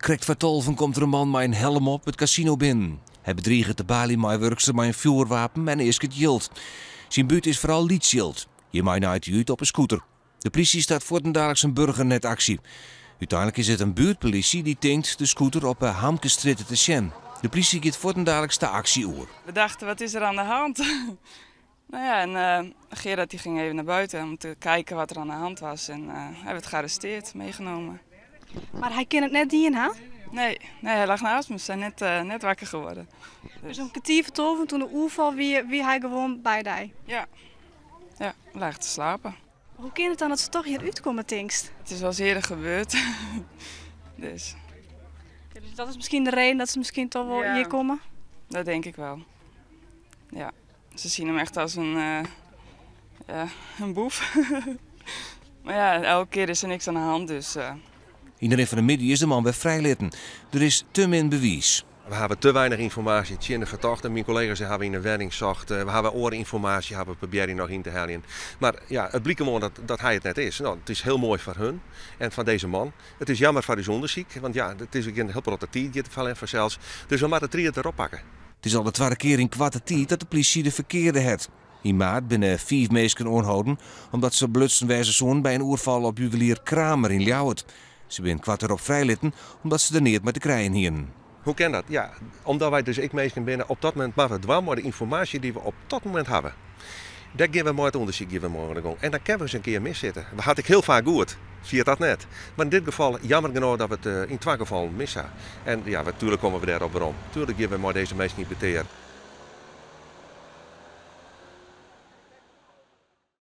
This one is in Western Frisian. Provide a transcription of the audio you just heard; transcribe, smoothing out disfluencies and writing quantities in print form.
Krekt foar tolven komt der in man mei in helm op it kasino binnen. Hy bedriget de balymeiwurkster mei in fjoerwapen en easket jild. Syn bút is foaral lytsjild. Hjirmei naait hy út op 'e scooter. De plysje start fuortendaliks in burgernetaksje. Uteinlik is it in buertpolizje dy't tinkt de scooter op 'e Hamkestrjitte te sjen. De plysje giet fuortendaliks ta aksje oer. We dachten, wat is er aan de hand? Nou ja, en Gerard die ging even naar buiten om te kijken wat er aan de hand was. En hij werd gearresteerd, meegenomen. Mar hy kin it net dien ha? Nee, hij lag naast me. Ze zijn net wakker geworden. Dus om 11:45, doe't de oerfal wie, wie hy gewoan by dy? Ja, we lagen te slapen. Hoe kin it dan dat se toch hjir útkomme, tinkst? Het is wel eens eerder gebeurd. Dus. Ja, dus dat is miskien de reden dat se miskien toch wol hjir komme? Dat denk ik wel. Ja, ze zien hem echt als ja, een boef. Maar ja, elke keer is er niks aan de hand, dus. Yn de rin fan de middei is de man wer frijlitten. Der is te min bewiis. We hawwe te weinich ynformaasje tsjin de fertochte. Myn kollega's hawwe yn de wenning socht. We hawwe oare ynformaasje hawwe we probearre noch yn te heljen. Mar ja, it blykt gewoan dat hy it net is. No, it is hiel moai foar hun en foar dizze man. It is jammer foar ús ûndersyk, want ja, it is in hiel protte tiid giet der fansels. Dus we moatte it tried derop pakke. It is al de twadde kear yn koarte tiid dat de plysje de ferkearde hat. Yn maart binne fiif minsken oanholden omdat se belutsen wêze soene by in oerfal op juwelier Kramer yn Ljouwert. Se binne koart dêrop frijlitten omdat se der neat mei te krijen hiene. Hoe kin dat? Ja, omdat wy dus ek minsken binne, op dat momint moatte we dwaan mei de ynformaasje dy't we op dat momint hawwe. Dêr gean we mei it ûndersyk gean we mei oan de gong. En dan kinne we ris in kear missitte. We hawwe it ek hiel faak goed, ferjit dat net. Mar yn dit gefal, jammer genôch dat we it yn twa gefallen mis ha. En ja, natuerlik komme we dêrop werom. Tuerlik gean we mei dizze minsken yn petear.